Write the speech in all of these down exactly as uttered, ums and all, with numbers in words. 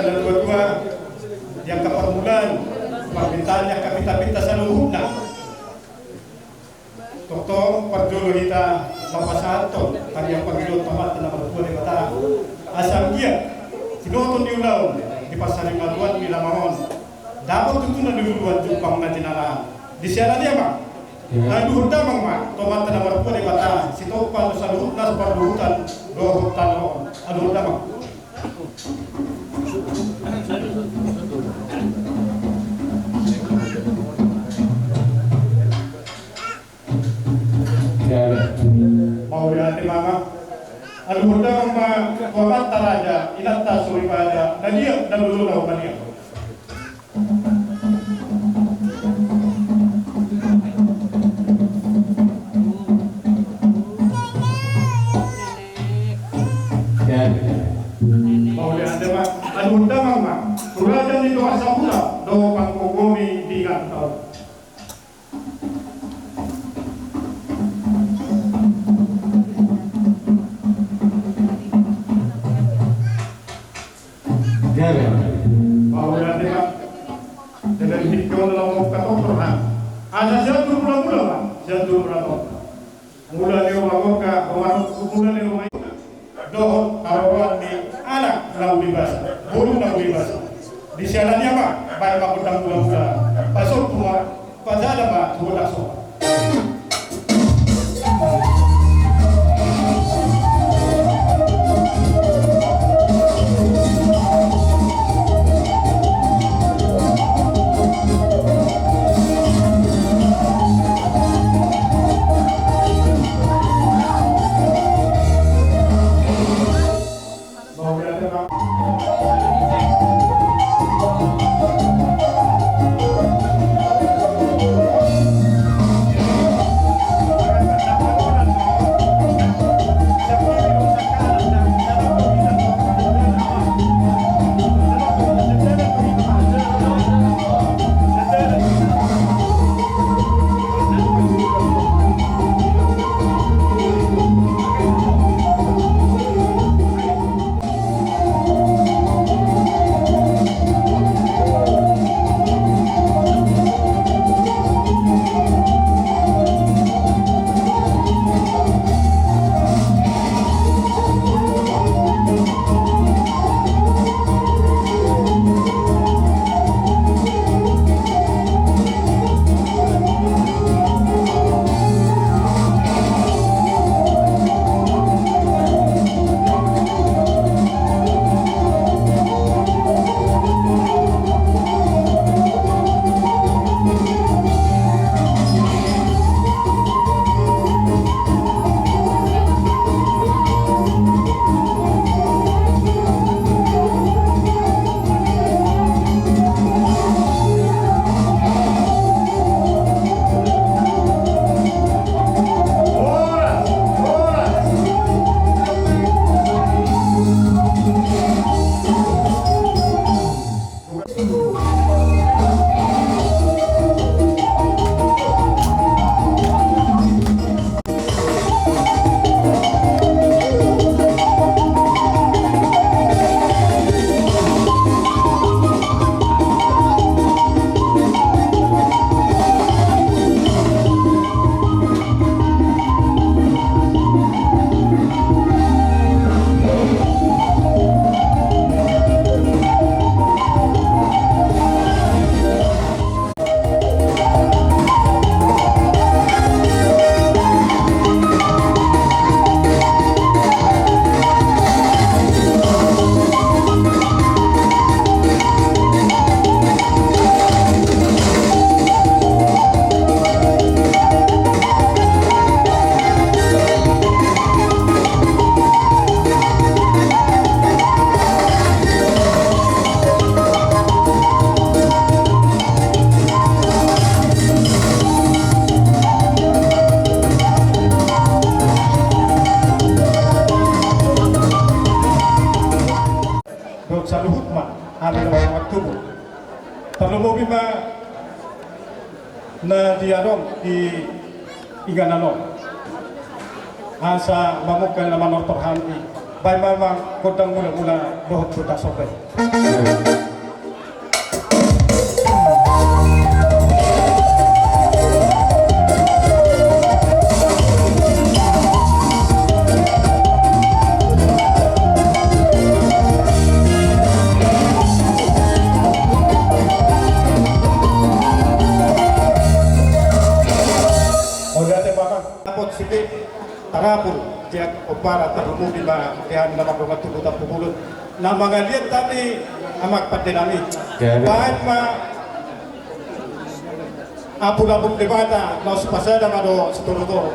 Dua-dua di angka parmulaan, parmintaan di angka pinta-pinta saluhutna. Tongtong parjolo hita mapasahathon hadiah pangidoan tu Amanta na martua Debata. Asa anggiat tinoton ni ulaon di parsaringaduan ni lama on, dapot tutu na niluluan jumpang na jinalahan. Di siala ni i ma, aluhon damang ma tu Amanta na martua Debata, sitompa tu saluhut na parluhutan dohot tano on. Aluhon damang. Mauliate ma. Aluhon damang ma tu amanta raja, inanta soripada, na liat na lolo na humaliang. Mauliate ma. Aluhon damang ma tu raja ni Toga Sabura dohot panggogomi di gantau. Mauliate ma. Jadi hikon laho mangkatortor ha. Asa sian tu mula-mula ma, sian tu mula-mula. Mula ni oma Gorga, oma Rongku, mula ni oma Ina. Dohot haroroan ni anak na uli basa, boru na uli basa. Di siala ni i ma, baen ma gondang mula-mula. Pasombu ma, pajalo ma tu gondang soba. Dohot saluhut ma hami na martubu. Tarlumobi ma na di adong di inganan on. Asa mamungka na manortor hami. Baen ma gondang mula-mula dohot gondang soba i. Para tarlumobi ma di hami na mardongan tubu Tampubolon na mangaliat hami, amang pande nami. Baen ma ampulapul Debata na so pasada ma do sitorotoro.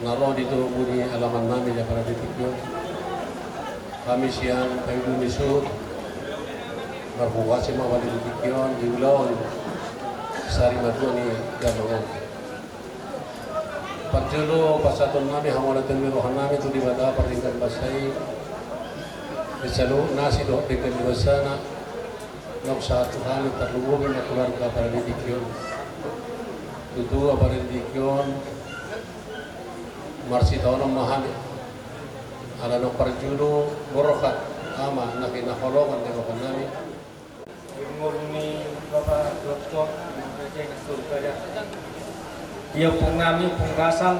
Na ro di togu ni alaman nami di apala di tingki on. Hami sian Paidu ni suhut marhuhuasi ma wali di tingki on di ulaon sari matua ni damang on. Parjolo pasahaton nami hamauliateon ni roha nami tu Debata pardenggan basa i, di saluhut nasi dohot denggan ni basana. Naung sahat tu hami tarlumobi ma keluarga apala di tingki on. Tutu apala di tingki on marsitaonon ma hami. Ala naung parjolo borhat ama na hinaholongan ni roha nami. Di ngolu ni Bapa Doktor Raja i na surga da. Di ompung nami, Ompung Gasal,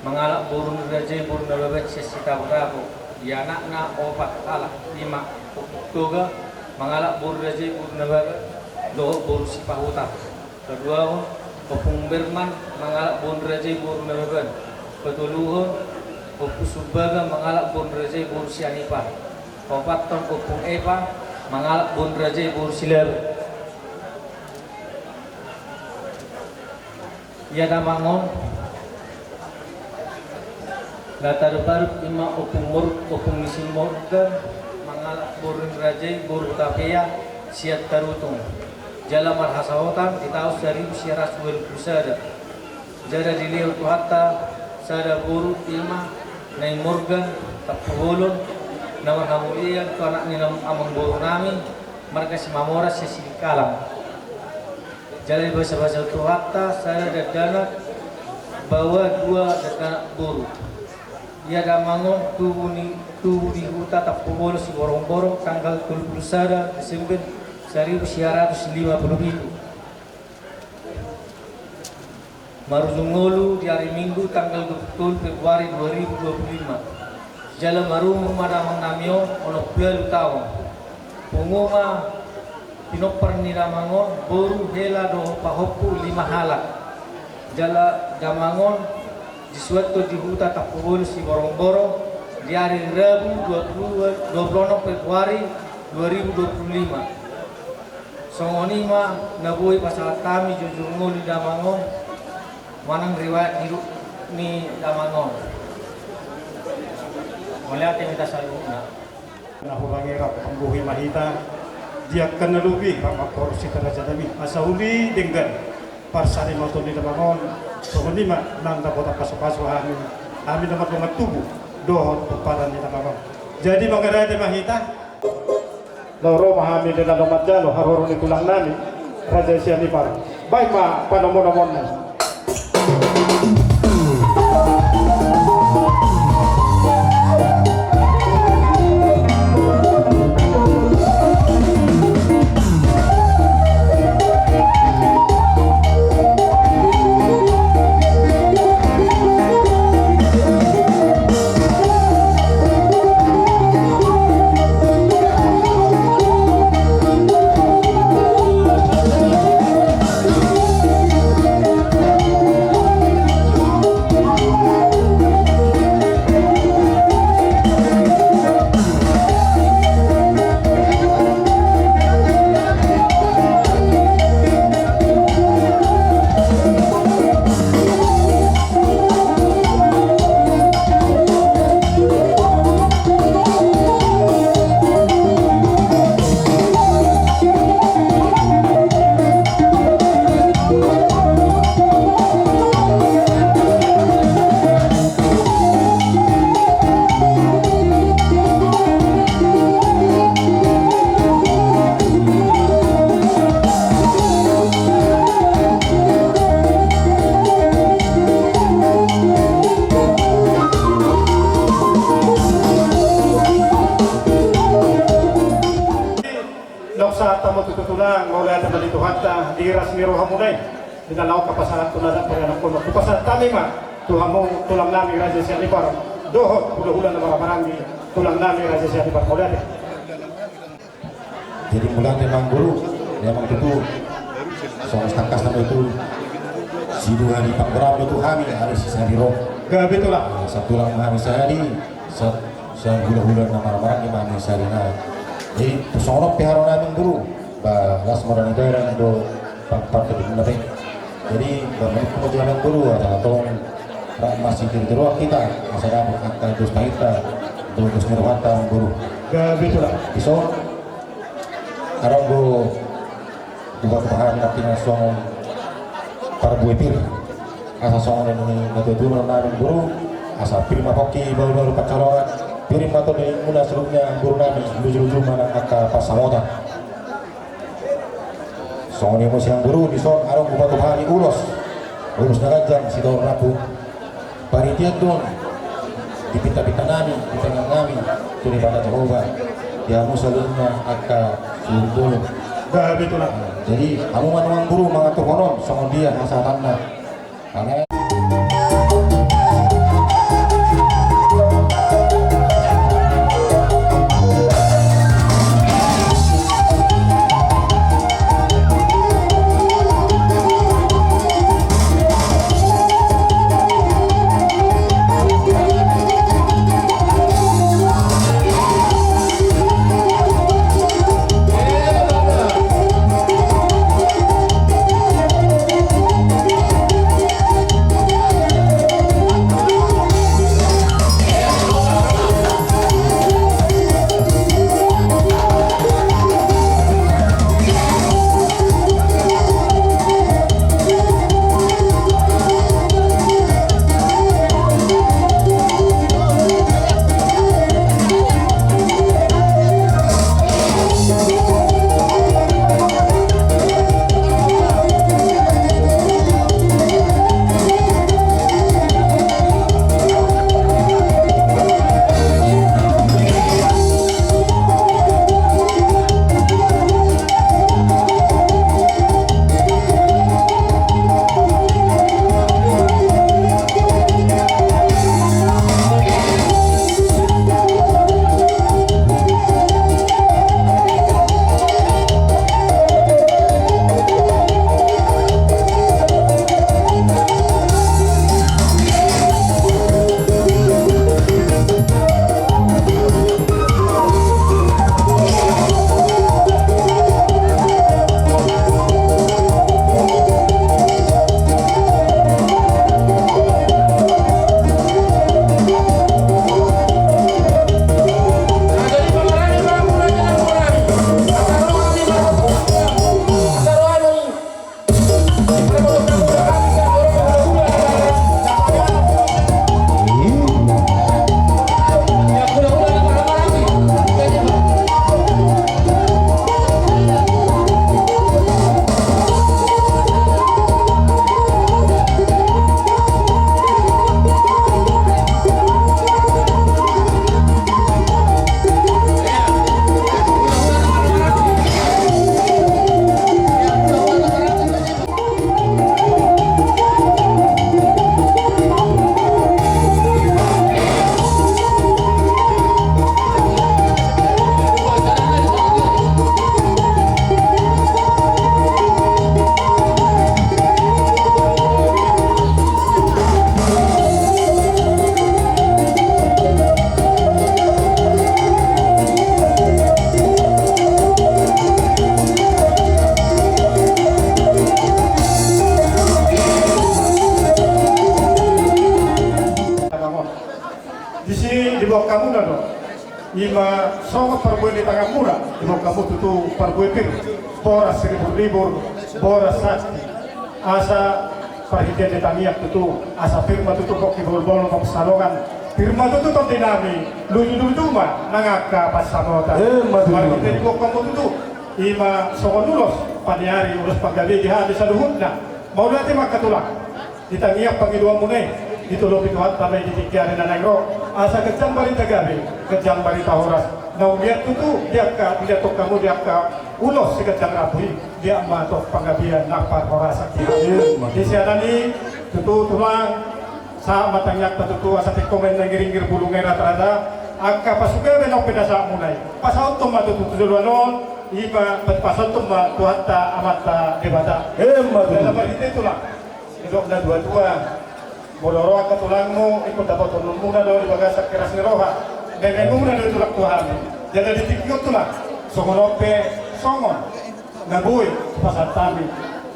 mangalap boru ni Raja i boru Nababan sian Sitabotabo. Di anakna opat halak, ima Ompung Toga, mangalap boru ni Raja i boru Nababan dohot boru Sipahutar. Paduahon, Ompung Berman, mangalap boru ni Raja i boru Nababan. Patoluhon, Ompung Sumbaga, mangalap boru ni Raja i boru Sianipar. Paopathon, Ompung Epa, mangalap boru ni Raja i boru Silaban. Ia damang on, na taruparut ima Ompung Mor-, Ompung ni si Morgan, mangalap boru ni raja i, boru Tapea, sian Tarutung. Jala marhasaotan di taon saribu sia ratus ualu pulu sada. Jala dilehon Tuhanta sada boru ima Nai Morgan Tampubolon, na marhamulian tu anak ni nam-, amangboru nami, marga Simamora sian Sidikalang. Jala dibasabasa Tuhanta sada dakdanak baoa, dua dakdanak boru. Ia damang on tubu ni, tubu di huta Tampubolon Siborongborong tanggal tolu pulu sada Desember saribu sia ratus lima pulu pitu. Marujung ngolu di ari Minggu tanggal dua pulu tolu Februari dua ribu dua pulu lima. Jala marumur ma damang nami on onom pulu ualu taon. Pungu ma pinompar ni damang on, boru, hela dohot pahompu lima halak. Jala damang on disuanhon di huta Tampubolon Siborongborong di ari Rabu dua pulu, dua pulu onom Februari dua ribu dua pulu lima. Songon i ma na boi pasahat hami jujur ngolu damang on manang riwayat hidup ni damang on. Mauliate ma hita saluhutna. Na hurang i rap panggohi ma hita, di angka na lobi rap mangkorhon hita raja nami, asa uli denggan parsarimaton ni damang on. Songon i ma nang dapotan pasupasu hami, hami na mardongan tubu dohot pomparan ni damang on. Jadi mangarade ma hita. Laho ro ma hami di na laho manjalo haroro ni tulang nami Raja Sianipar. Baen ma panomunomuonna. Nunga sahat hamu tutu tulang, mauliate ma di Tuhanta di las ni rohamuna i. Di na laho pasahat tu na dapot ni anakkonmu, hupasahat hami ma tu hamu tulang nami Raja Sianipar dohot hulahula na marhahamaranggi tulang nami Raja Sianipar, mauliate. Jadi mauliate ma amang boru, memang tutu songon tangkas nama i tu sidua di panggoram i tu hami, ari si sari ro. Gabe tulang. Satulang ma hami sari, sa-, sahulahula na marhahamaranggi ma hami sari na. Jadi songon on pe haroa nami amang boru, ba las ma roha ni dalan do pangpartibuna pe. Jadi ba manungkun ma jo amang boru, asa tong rap masitirutirua hita, asa dapot angka dos tahinta dohot dos ni rohanta amang boru. Gabe tulang. Dison adong do hubahen hami nangkiningan songon parbue pir. Asa songon na nidok ni natuatua nami amang boru, asa pir ma pongki, bahulbahul pansalongan, pir ma tondimuna saluhutna amang boru nami, lujuluju ma nang angka pansamotan. Songon i muse amang boru, dison adong hubahen hami ulos, ulos na ganjang sitaonon rambu. Paritian do on di pintapinta nami, di tangiang nami tu Debata Jahowa, di hamu saluhutna angka suhut bolon. Gabe tulang. Jadi hamu ma nuaeng boru mangaturhon on songon dia hasahatanna. Amen. Ima songon parbue ni tanganmuna, diboan hamu tutu parbue pir, boras ribur-ribur, boras santi. Asa parhitean ni tangiang tutu, asa pir ma tutu pongki bolbol ma pansalongan, pir ma tutu tondinami, luju-luju ma nang angka pansamotan. Ima tutu. Marhite diboan hamu tutu, ima songon ulos paniari, ulos panggabean di hami saluhutna. Mauliate ma angka tulang. Di tangiang pangidoanmuna i, ditolopi Tuhanta ma i di tingki ari na naeng ro, asa ganjang barita gabe, ganjang barita horas. Naung liat tutu di angka, liat hamu di angka ulos siganjang rambu i, liat ma tong panggabean nang parhorasan di hami. Ima tutu. Di sianan i tutu tulang, sahat ma tangiangta tutu, asa tingko ma i na ngiringgir bulung i rata-rata, angka pasupasu gabe naung pinasahatmuna i, pasahathon ma tutu tu joloan on, ima pasahathon ma Tuhanta Amanta Debata. Ima tutu. Jala marhite i tulang, didok na dua-dua, molo ro angka tulangmu, ingkon dapotonmuna do di bagasan keras ni roha, mememuna do tulang tu hami. Jala di tingki on tulang, songon on pe, songon na boi pasahat hami,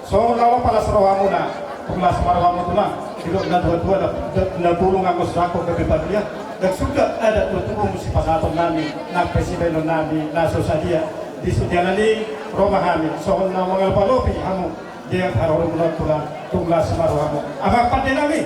songon laho palas rohamuna, tung las ma rohamu tulang. Didok na dua-dua, na, na, na bulung anggo so sangkot gabe palian, ndang suda adat dohot uhum sipasahatonnami, nang pe sibahenonnami na so sadia. Di sianan i ro ma hami, songon na mangalopalopi hamu. Di haroromuna on tulang, tung las ma rohamu. Amang pandenami.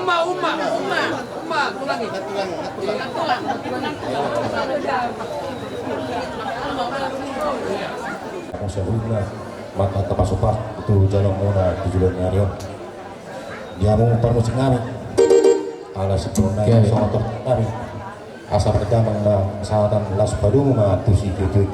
Uma, uma, uma, uma, ulangi. Saluhutna, mangkata pasu-pasu tu jaloonmuna tu joloan ni ari on. Di hamu parmusik nami, ala sipulon nami, songon tortor nami. Asa pardamang ma sahatan, laos padomu ma tu situtu.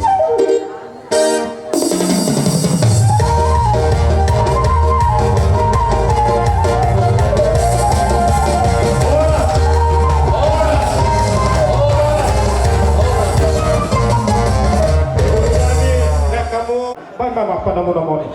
Baen ma panomunomuni.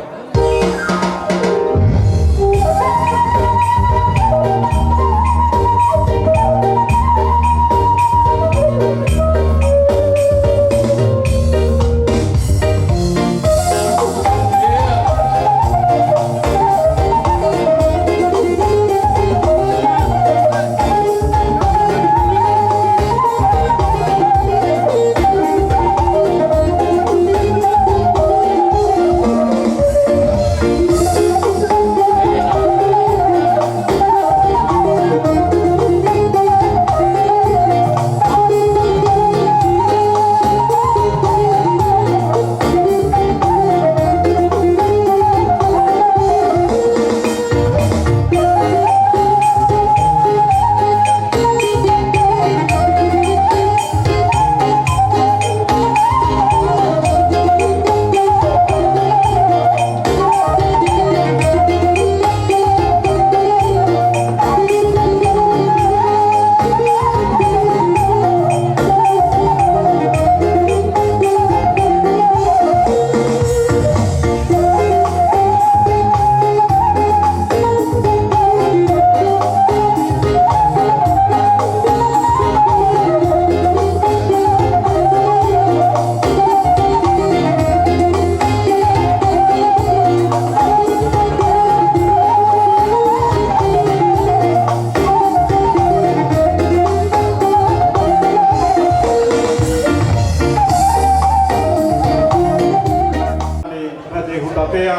Raja Hutapea,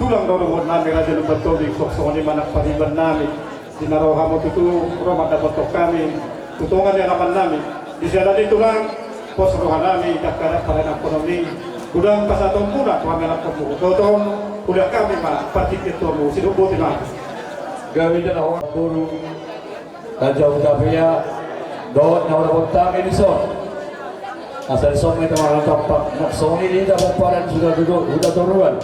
tulang do dohot nami Raja Lumban Tobing, songon i ma nang pariban nami. Di na ro hamu tutu, ro mandapothon hami tu tonga ni alaman nami. Di sada ni tulang, pos roha nami, dangka na paranakkonon i, godang pasahatonmuna tu hami anakkonmu. Dohot on, ulaon hami ma partingkian tu hamu, sidok boti ma. Gabe jala horas boru Raja Hutapea dohot na hudapot hami dison. Asa dison ma hita marnatampak, songon i di hita pomparan suda tutu, huta toruan.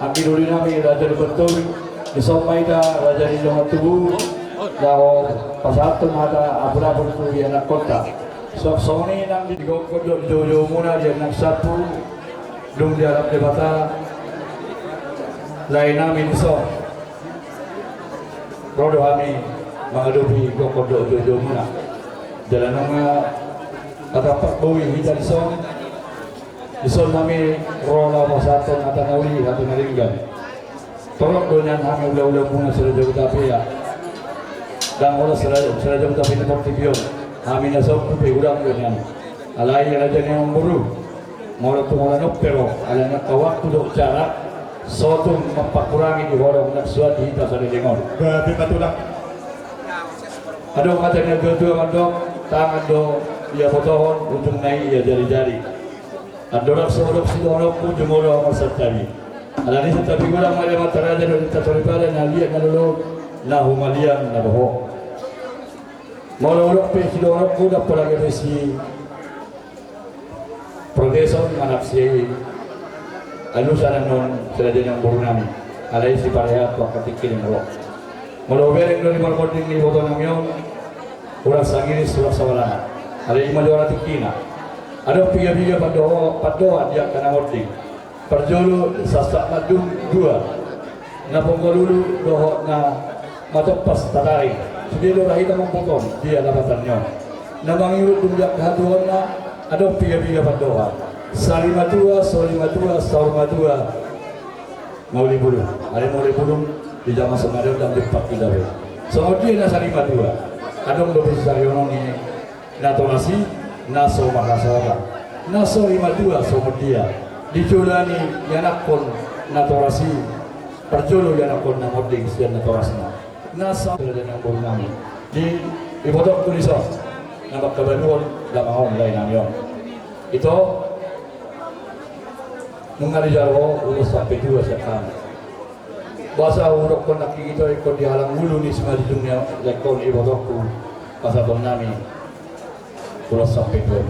Anggi doli nami Raja Lumban Tobing, dison ma hita raja ni dongan tubu, laho pasahathon hata ampun-ampun tu ianakkonta. Songon i nang di gokhon dohot joujoumuna, di nang sapu dung dialap Debata, lae nami dison. Ro do hami mangadopi gokhon dohot joujoumuna. Jala nunga tatampak boi hita dison. Dison hami ro laho pasahathon hata na uli, hata na denggan. Torop do nian hami ulaonmuna si Raja Hutapea. Ndang holan si Raja, si Raja Hutapea ni portibi on. Hami na sombu pe godang do nian. Alai raja ni amangboru, molo tung holan on pe ro, alai angka waktu dohot jarak, so tung mampakurangi di holong na suan di hita saleleng on. Gabe ma tulang. Adong hata ni natuatua mandok, tangan do ia botohon, ujungna i ia jarijari. Andorang so adong sidohononku, jumolo ma santabi. Alani santabi godang ma di amanta raja dohot di inanta soripada, na liat na lolo, na humaliang na dohot. Molo adong pe sidohononku, ndang pola gabe si proteson manang si alusan annon si raja ni amangboru nami. Alai siparehat tu angka tingki ni ro. Molo hubereng do di marmonding ni iboto nami on, hurang sangiris, hurang sabalana. Alai i ma jora tingkina. Adong piga-piga pandoho-, pandohan di angka na monding. Parjolo, sasat mandung, dua. Na ponggalulu dohot na matompas tataring. Sude do ra hita mambotohon dia lapatanna on. Na mangihuthon di angka hatuaonna, adong piga-piga pandohan. Sarimatua, sorimatua, saurmatua. Mauli bulung. Alai mauli bulung di jaman sonari on ndang dipakai dope. Songon dia na sarimatua? Adong dope sisarihononna i. Natoras i, na so marhasohotan. Na sorimatua songon dia? Dijolani ianakhon natoras i, parjolo ianakhon na monding sian natorasna. Na sa-, di ibotongku dison, na mangkabaluhon damang on, lae nami on. Ito, nunga dijalo ho ulos sampe tua sian hami. Boasa hudokkon nangkin ito, ingkon di halang ulu ni simalidung ni laengkon, ibotongku, pasahaton nami. Pulas sampai dua.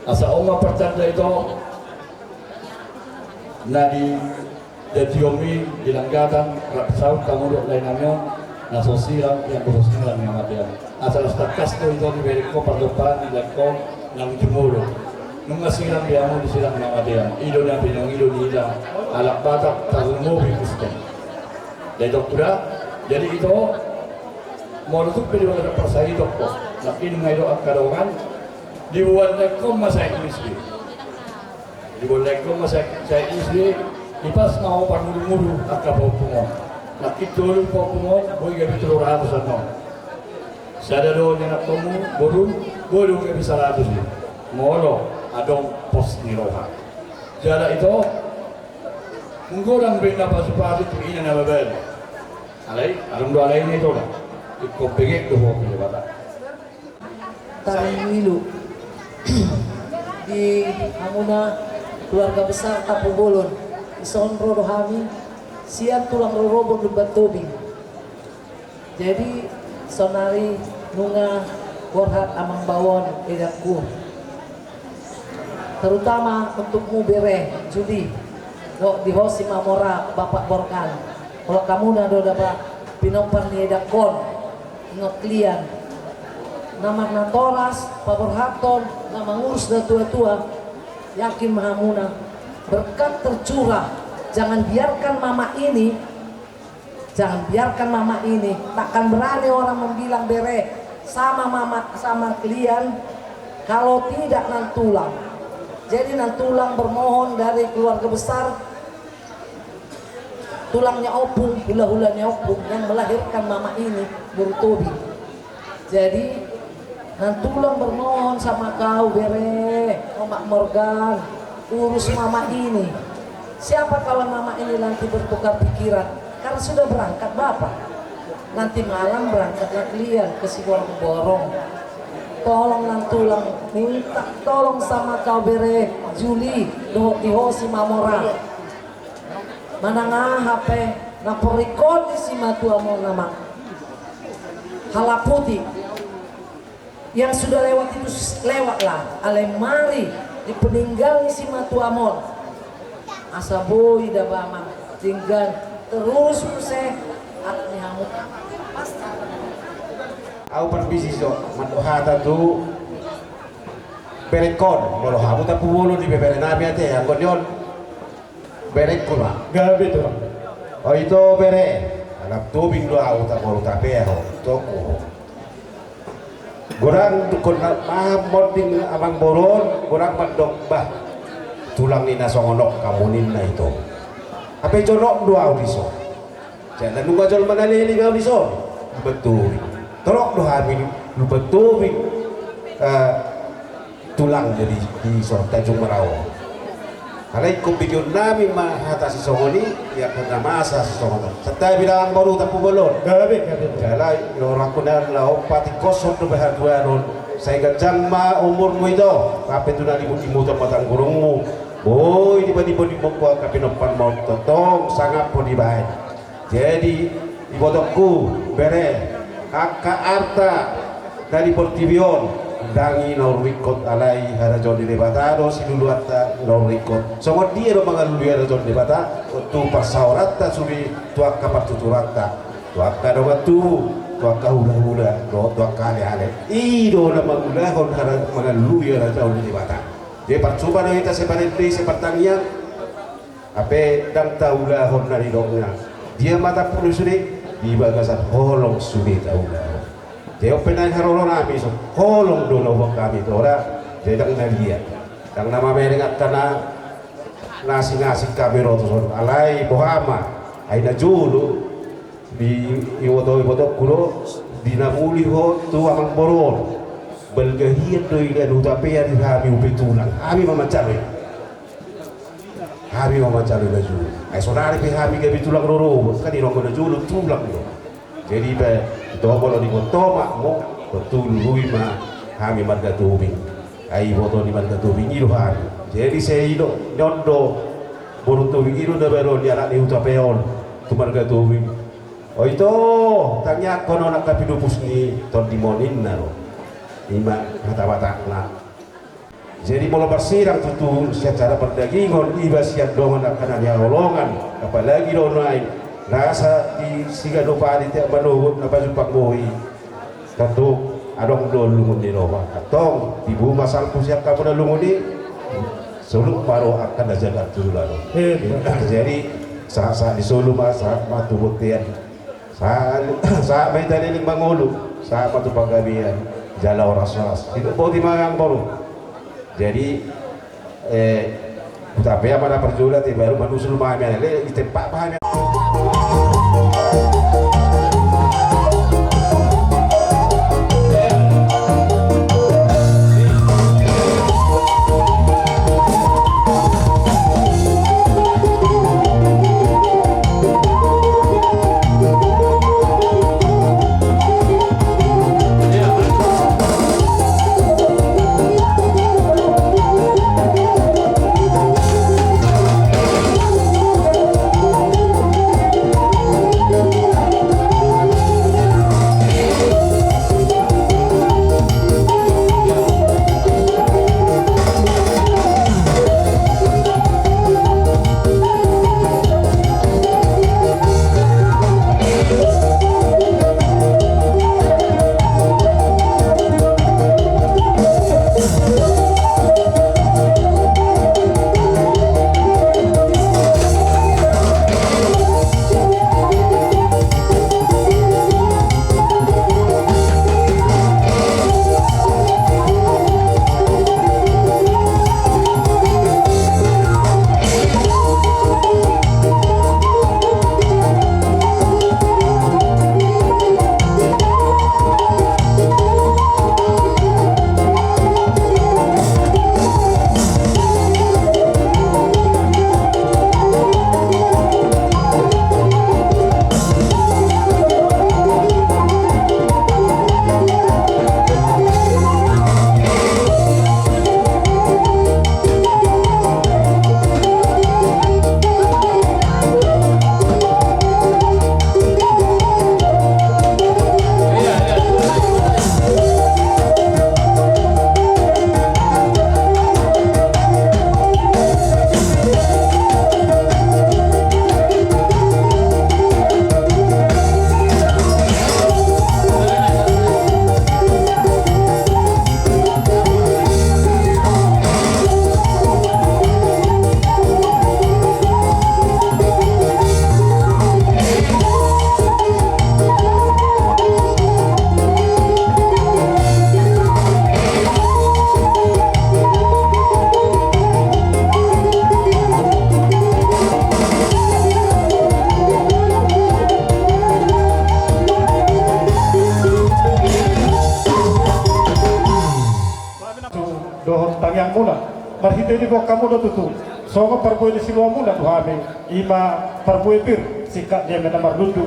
Asa on ma partanda ito na di Datiom i di Langgatan, rap saut hamu dohot lae nami on, na so sirang, ianggo so sirang ni hamatean. Asa las tangkas do ito di berengko pardompahan di laengko na jumolo. Nunga sirang di hamu di sirang ni hamatean. I do na pinangido ni hita halak Batak tarlumobi Kristen. Jadi tok kuda, jadi ito molo tung pe di bagasan parsahiton ho, nangkin nunga i do angka dongan, diboan laengko ma sae Misri. Diboan laengko ma sae, sae Misri, dipas ma ho parmudu-mudu angka pahompungmon. Nangkin tolu pahompungmon, boi gabe tolu ratus annon. Sada do ni anakkonmu, borum, boi do gabe saratus i. Molo adong pos ni roha. Jala ito, molo godang be na pasu-pasu tu ina na babaen. Alai, adong do alai na ito na. Ingkon bengek do ho tu Debata. Tarlumobi di hamuna keluarga besar Tampubolon. Dison ro do hami sian tulang rorobot Lumban Tobing. Jadi, saonari nunga borhat amang bao on, edangku. Terutama untukmu bere, Juli, dohot di ho Simamora, Bapak Borkan. Holan hamuna do daba pinompar ni edangkon, ingot lian. Na marnatoras, paborhathon, na mangurus na tua-tua, yakin ma hamuna. Berkat tercurah, jangan biarkan mama ini Jangan biarkan mama ini, takkan berani orang membilang bere sama mama, sama kalian, kalau tidak nantulang. Jadi nantulang bermohon dari keluarga besar, tulangnya ompung, hula-hulanya ompung yang melahirkan mama ini, Boru Tobing. Jadi, nantulang bermohon sama kau, bere, omak Morgan, urus mama ini. Siapa kawan mama ini nanti bertukar pikiran? Karena sudah berangkat bapak. Nanti malam berangkatlah kalian ke Siborongborong. Tolong nantulang, minta tolong sama kau, bere, Juli, dohot di ho Simamora. Manang aha pe na porikon ni simatuam on, nama halaputi. Yang sudah lewat itu lewatlah, alai mari di peninggal ni simatuam on. Asa boi daba amang denggan terus muse anak ni hamu. Au parbisi so mandok hata tu berengkon, molo hamu Tampubolon di bebere nami ate anggo ni on. Berengku ma. Gabe tu. O ito bere, anak Tobing do au, taboru tape ho, toku. Godang dungkon na maha monding amang boru on, godang mandok bah. Tulang ni na songon on hamu ninna ito. Hape jonok do au dison. Jala nunga jolma na leleng au dison. Lumban Tobing. Torop do hami Lumban Tobing. Eh, tulang jadi di so Tanjung Merauh. Alai ingkon begeon nami ma hata sisongon i, ia na masa sisongon on. Santabi da amang boru Tampubolon. Gabe, gabe. Jala i, rohangku na laho patik kosong do bahat tuanon. Sai ganjang ma umurmu ito, hape tu na diimut-imuton ma tanggurungmu. Boi diba-diba diba angka pinomparmu on, tongtong sangap ho dibaen. Jadi, ibotongku, bere, angka arta na di portibi on, ndang i na umringkot, alai harajaon ni Debata do siluluanta na umringkot. Songon dia do mangalului harajaon ni Debata, tu parsaoranta sude, tu angka partuturanta, tu angka dongan tubu, tu angka hulahula, dohot tu angka aleale. I do na mangulahon hara-, mangalului harajaon ni Debata. Jadi parcuma do hita sai parende, sai partangiang, hape ndang taulahon na nidokna. Dia ma tampulu sude, di bagasan holong sude taulahon. Jadi on pe naeng haroro nami, so holong do na huboan hami tora, jadi ndang na dia. Ndang na mamereng angka na, na asing-asing hami ro tuson. Alai boha ma, ai na jolo, di iboto-ibotongku do, di na muli ho tu amang boru on. Balga hian do i na huta pe ari hami upe tulang. Hami ma manjalo i. Hami ma manjalo na jolo. Ai saonari pe hami gabe tulang rorobot, kan i do anggo na jolo tulang do. Jadi pe, ito molo diboto omakmu, tontu lului ma hami marga Tobing. Ai iboto ni marga Tobing i do hami. Jadi sai i do, ni on do, boru Tobing i do na baru ni anak ni huta pe on, tu marga Tobing. O ito, tangiangkon on angka pidopus ni tondimon, ninna do. Ima hata Batakna. Jadi molo parsirang tutu secara pardagingon iba sian dongan angka na nihaholongan, apalagi do nuaeng nasa di siganup ari tiap manogot na pajumpang bohi. Tatu adong do lungun ni roha. Antong tibu ma salpu sian hamu na lungun i. Solu ma ro angka na jaga tulang. Jadi sahat-sahat ni solu ma sahat ma tu bontean. Sahat ma hita leleng mangolu, sahat ma tu panggabean jala horas-horas. Hidup boti ma amang boru. Jadi eh, tapi ama na parjolo te baru manusul ma hami ale i tempat ma hami. Dohot tangiangmuna marhite diboan hamu do tutu songon parbue ni siluamuna tu hami, ima parbue pir, singkat ni eme na marlundu.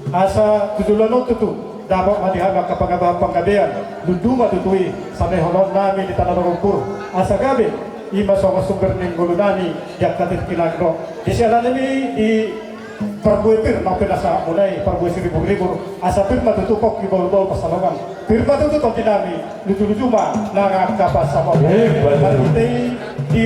Asa tu joloan on tutu dapot ma di hami angka panggabean, panggabean lundu ma tutu i, samehononnami di tano na gombur, asa gabe ima songon sumber ni ngolunami di angka tingki na ro. Di siala ni i di parbue pir nang pe na sahat muna i parbue siribur-ribur, asa pir ma tutu pongki bahul-bahul pansalongan, pir ma tutu tondinami luju-luju ma nang angka pansamotan. Marhite i di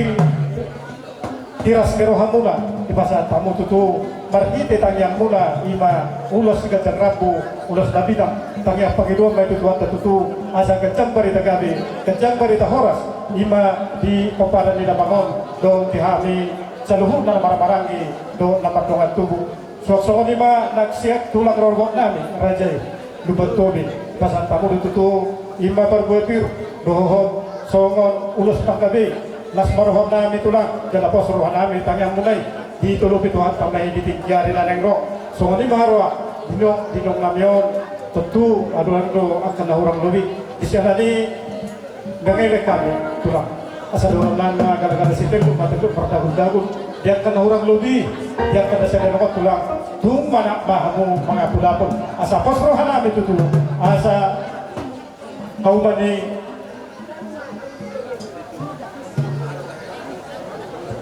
tiras ni rohamuna dipasahat hamu tutu marhite tangiangmuna, ima ulos ganjang rambu, ulos na bidang, tangiang pangidoan ma i tu Tuhanta tutu asa ganjang barita gabe, ganjang barita horas, ima di pomparan ni damang on dohot di hami saluhutna na marhahamaranggi dohot na mardongan tubu. Suang songon i ma nang sian tulang rorobotnami raja i Lumban Tobing, pasahat hamu do tutu ima parbue pir dohot songon ulos panggabe, las ma rohanami tulang jala pos rohanami tangiangmuna i ditolopi Tuhanta ma i di tingki ari na naeng ro. Songon i ma haroa di inong, di inongnami on, tontu adong do angka na hurang lobi. Di siala ni i Ndang elek hami tulang, asa dohonon ma gala-gala sitenduk ma tenduk mardagul-dagul, di angka na hurang lobi, di angka na sada nongot tulang, tung manat ma hamu mangapul-apul, asa pos rohanami tutu, asa hauma ni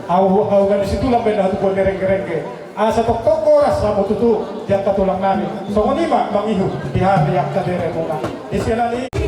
au, hauma ni situlang baen na hatubuan ni rengge-rengge. Asa tongtong horas hamu tutu di angka tulangnami. Songon i ma mangihut di hami angka beremuna. Di siala ni i.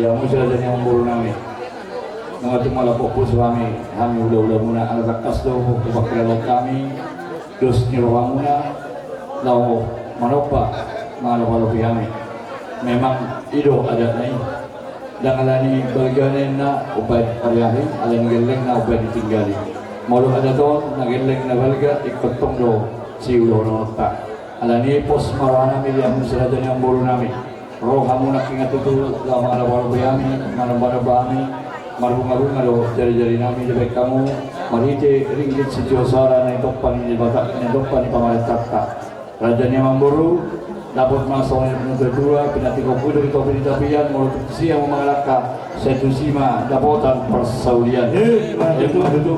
Ia muse raja ni amangboru nami. Nunga tung mala pos hami, hami hula-hula muna, ala tangkas do hupangkilala hami dos ni roha muna laho manomba mangalap-alapi hami. Memang i do adat na i. Ndang alani balga ninna umbahen pariari, alani gellengna umbahen ditinggali. Molo adat on na gelleng na balga ingkon tong do siulahononta. Alani i pos ma roha nami di hamu si raja ni amangboru nami. Ro hamu nangkin tutu laho mangalap-alapi hami, manomba-nomba hami, marbunga-bunga do jari-jari nami dibahen hamu marhite ringgit sitio soara na ditompa ni Debata, na ditompa ni pamarentanta. Raja ni amangboru, dapot ma songon na pinatupa, pinantikhon huhut di topi ni tapian, molo tung tusi hamu mangalangka, sai tusi ma dapotan parsaulian. Eh, ima tutu. Ima tutu.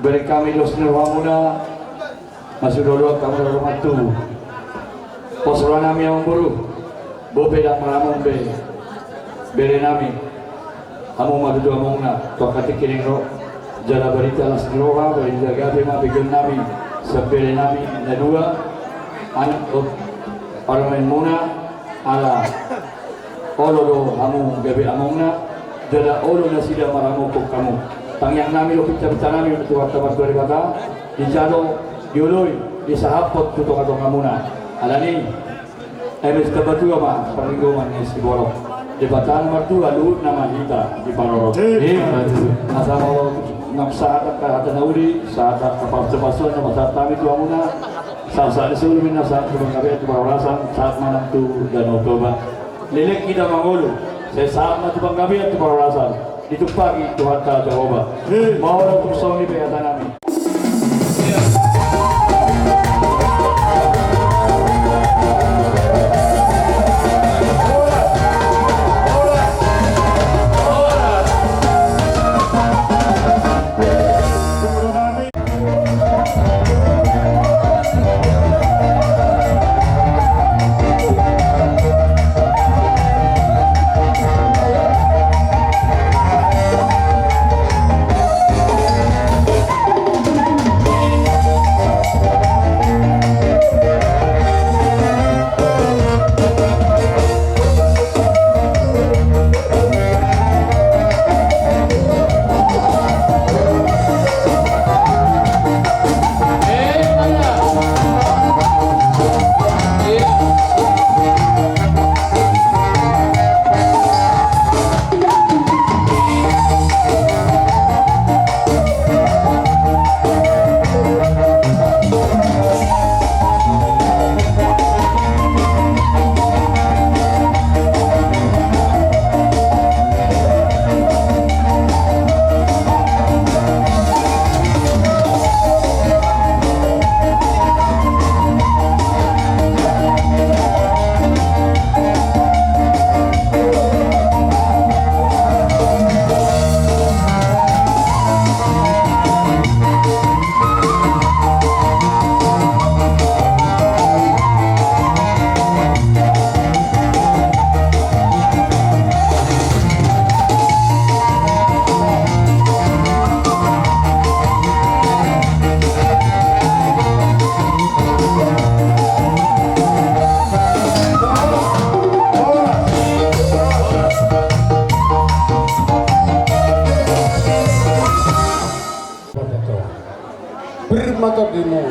Bereng hami dos ni roha muna, masidohonon hamu dohot tubu. Pos roha nami amangboru, bope ndang maramong be bere nami. Hamu ma tutu amongna, tu angka tingki naeng ro. Jala barita las ni roha, barita gabe ma begeon nami. Sambere nami na dua, anak dohot parumaenmuna, ala olo do hamu gabe amongna, jala olo nasida maramothon hamu. Tangiang nami dohot pinsapinsa nami tu Tuhanta Martua Debata, dijalo, dioloi, disahaphon tu tongatongamuna. Alani, eme sitabatua ma parlinggoman ni siborok. Debata na martua luhut nama hita di parorot. Asa molo nang sahat angka hata na uli, sahat angka parhorasan na pasahat hami tu hamuna. Sahat-sahat ni solu ma na sahat tu panggabean tu parhorasan, sahat ma nang tu Danau Toba. Leleng hita mangolu, sai sahat ma tu panggabean tu parhorasan. Ditumpahi Tuhanta Jahowa. Mauliate, tung songon i pe hata nami. Pir ma tondimu,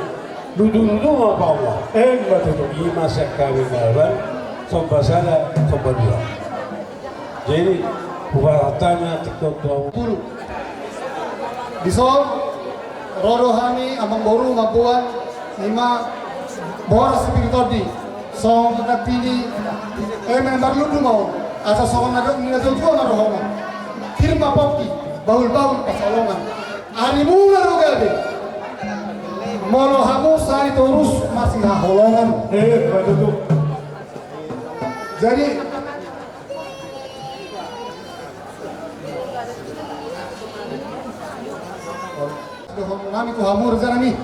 dudududu ma pauma. Emma tutu. I ma sian hami na baen, somba sada, somba dua. Jadi, hupasahat hami tingki on tu hamu. Pulu. Dison, ro do hami amangboru mamboan, i ma boras si pir tondi. Songon na tini, eme marlundu ma on, asa songon na dok ni na tuatua ma rohana. Pir ma pongki, bahulbahul pansalongan. Arimuna do gabe. Molo hamu sari torus masihaholongan. Eh, betul tu. Jadi, dohonon nami tu hamu raja nami.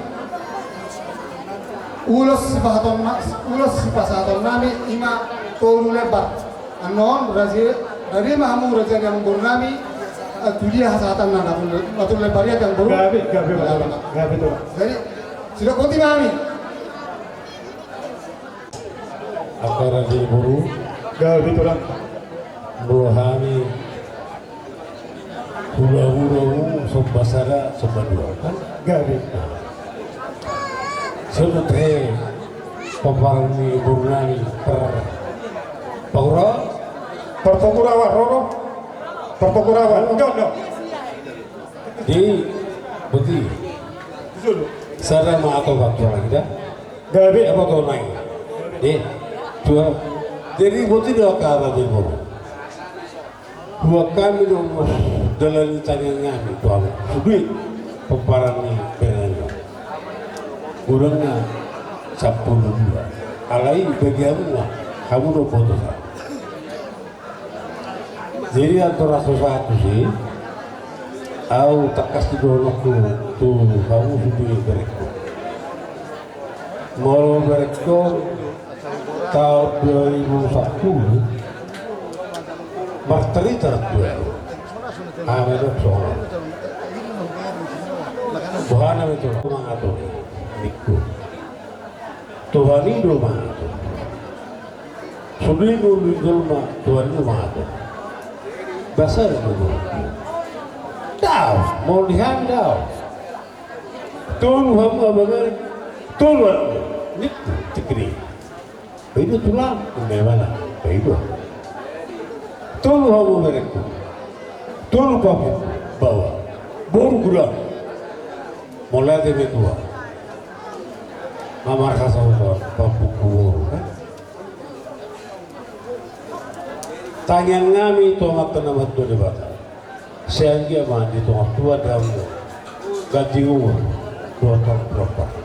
Ulos sipasahaton na-, ulos sipasahaton nami i ma tolu lembar. Annon raja, raja ma hamu raja ni amangboru nami, eh, tu dia hasahatan na, na tolu lembar i amangboru. Gabe, gabe, gabe, gabe tu. Jadi, sidok boti ma hami. Angka raja ni boru. Gabe tu ra. Molo hami hulahula mu somba sada somba dua kan gabe. Sebut he pomparan ni boru nami per pangura. Per pangura wa roro. Per pangura wa. Enggak, enggak. Di boti. Sada ma atau batu lagi dah. Gabe. Apa kau naik? Eh, tuan. Jadi boti dia kata dia mau. Dua kami dong mas dalan tangan nami tuan. Sudah. Pemparan ni peran. Kurangnya sampulu dua. Alai bagi aku lah. Kamu dong foto sa. Jadi antara satu satu sih, au tangkas di dohononku tu hamu sude berengku. Molo berengku taon dua ribu sapuluh, martarita tu au. Ame dok songon. Boha nami tu mangatur. Tuhan i do mangatur. Sude ngolu ni jolma Tuhan i do mangatur. Basa do. Dao, maulian dao. Tolu hamu abang, tolu hamu. Ningku, tikri. Paido tulang, memana, paido. Tolu hamu berengku. Tolu pahompu, baoa. Boru gura. Mauliate ma tua. Mamarhasa upa pahompu boru, kan? Tangiang nami tu Amanta na martua Debata. Sai anggiat ma di tonga tua damu. Ganti umur. Dua tahun berapa?